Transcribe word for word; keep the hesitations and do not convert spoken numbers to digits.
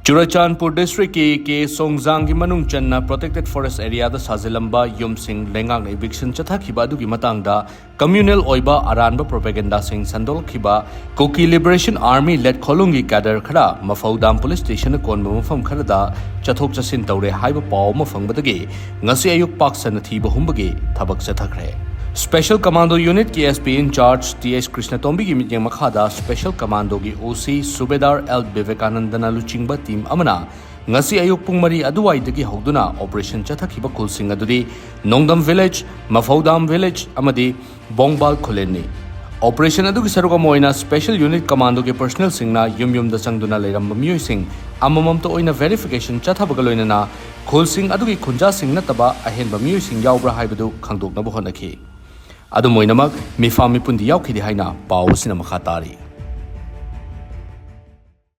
ꯆꯨꯔꯆꯥꯟꯄꯨꯔ ꯗꯤꯁꯇ꯭ꯔꯤꯛꯀꯤ ꯀꯦ ꯁꯣꯡꯖꯥꯡꯒꯤ ꯃꯅꯨꯡ ꯆꯟꯅ protected forest ꯑꯦꯔꯤꯌꯥꯗ ꯁꯥꯖꯤꯜꯂꯝꯕ ꯌꯨꯝꯁꯤꯡ ꯂꯩꯉꯥꯛꯅ ꯏꯚꯤꯛꯁꯟ ꯆꯠꯊꯈꯤꯕ ꯑꯗꯨꯒꯤ ꯃꯇꯥꯡꯗ ꯀꯝꯃ꯭ꯌꯨꯅꯦꯜ ꯑꯣꯏꯕ ꯑꯔꯥꯟꯕ ꯄ꯭ꯔꯣꯄꯦꯒꯦꯟꯗꯥꯁꯤꯡ ꯁꯟꯗꯣꯛꯂꯛꯈꯤꯕ ꯀꯨꯀꯤ ꯂꯤꯕꯔꯦꯁꯟ ꯑꯥꯔꯃꯤ ꯂꯦꯠ ꯈꯣꯂꯨꯡꯒꯤ ꯀꯦꯗꯔ ꯈꯔ ꯃꯐꯧꯗꯥꯝ ꯄꯨꯂꯤꯁ ꯁ꯭ꯇꯦꯁꯟꯗ ꯀꯣꯟꯕ ꯃꯐꯝ ꯈꯔꯗ ꯆꯠꯊꯣꯛ ꯆꯠꯁꯤꯟ ꯇꯧꯔꯦ ꯍꯥꯏꯕ ꯄꯥꯎ ꯑꯃ ꯐꯪꯕꯗꯒꯤ ꯉꯁꯤ ꯑꯌꯨꯛ ꯄꯥꯛ ꯁꯟꯅ ꯊꯤꯕ ꯍꯨꯝꯕꯒꯤ ꯊꯕꯛ ꯆꯠꯊꯈ꯭ꯔꯦ꯫ ꯁ꯭ꯄꯦꯁꯦꯜ ꯀꯃꯥꯟꯗꯣ ꯌꯨꯅꯤꯠꯀꯤ ꯑꯦꯁ ꯄꯤ ꯏꯟ ꯆꯥꯔꯖ ꯇꯤ ꯑꯩꯆ ꯀ꯭ꯔꯤꯁꯅꯇꯣꯝꯕꯤꯒꯤ ꯃꯤꯠꯌꯦꯡ ꯃꯈꯥꯗ ꯁ꯭ꯄꯦꯁꯦꯜ ꯀꯃꯥꯟꯗꯣꯒꯤ ꯑꯣ ꯁꯤ ꯁꯨꯕꯦꯗꯥꯔ ꯑꯦꯜ ꯕꯤꯕꯦꯀꯥꯅꯟꯗꯅ ꯂꯨꯆꯤꯡꯕ ꯇꯤꯝ ꯑꯃꯅ ꯉꯁꯤ ꯑꯌꯨꯛ ꯄꯨꯡ ꯃꯔꯤ ꯑꯗꯨꯋꯥꯏꯗꯒꯤ ꯍꯧꯗꯨꯅ ꯑꯣꯄꯔꯦꯁꯟ ꯆꯠꯊꯈꯤꯕ ꯈꯨꯜꯁꯤꯡ ꯑꯗꯨꯗꯤ ꯅꯣꯡꯗꯝ ꯚꯤꯂꯦꯖ, ꯃꯐꯧꯗꯥꯝ ꯚꯤꯂꯦꯖ ꯑꯃꯗꯤ ꯕꯣꯡꯕꯥꯜ ꯈꯨꯂꯦꯟꯅꯤ꯫ ꯑꯣꯄꯔꯦꯁꯟ ꯑꯗꯨꯒꯤ ꯁꯔꯨꯛ ꯑꯃ ꯑꯣꯏꯅ ꯁ꯭ꯄꯦꯁꯦꯜ ꯌꯨꯅꯤꯠ ꯀꯃꯥꯟꯗꯣꯒꯤ ꯄꯔꯁꯅꯦꯜꯁꯤꯡꯅ ꯌꯨꯝ ꯌꯨꯝꯗ ꯆꯪꯗꯨꯅ ꯂꯩꯔꯝꯕ ꯃꯤꯑꯣꯏꯁꯤꯡ ꯑꯃꯃꯝꯇ ꯑꯣꯏꯅ ꯚꯦꯔꯤꯐꯤꯀꯦꯁꯟ ꯆꯠꯊꯕꯒ ꯂꯣꯏꯅꯅ ꯈꯨꯜꯁꯤꯡ ꯑꯗꯨꯒꯤ ꯈꯨꯟꯖꯥꯁꯤꯡ ꯅꯠꯇꯕ ꯑꯍꯦꯟꯕ ꯃꯤꯑꯣꯏꯁꯤꯡ ꯌꯥꯎꯕ꯭ꯔꯥ ꯍꯥꯏꯕꯗꯨ ꯈꯪꯗꯣꯛꯅꯕ ꯍꯣꯠꯅꯈꯤ꯫ ꯑꯗꯨꯝ ꯑꯣꯏꯅꯃꯛ, ꯃꯤꯐꯥ ꯃꯤꯄꯨꯟꯗꯤ ꯌꯥꯎꯈꯤꯗꯦ ꯍꯥꯏꯅ ꯄꯥꯎ ꯑꯁꯤꯅ ꯃꯈꯥ ꯇꯥꯔꯤ꯫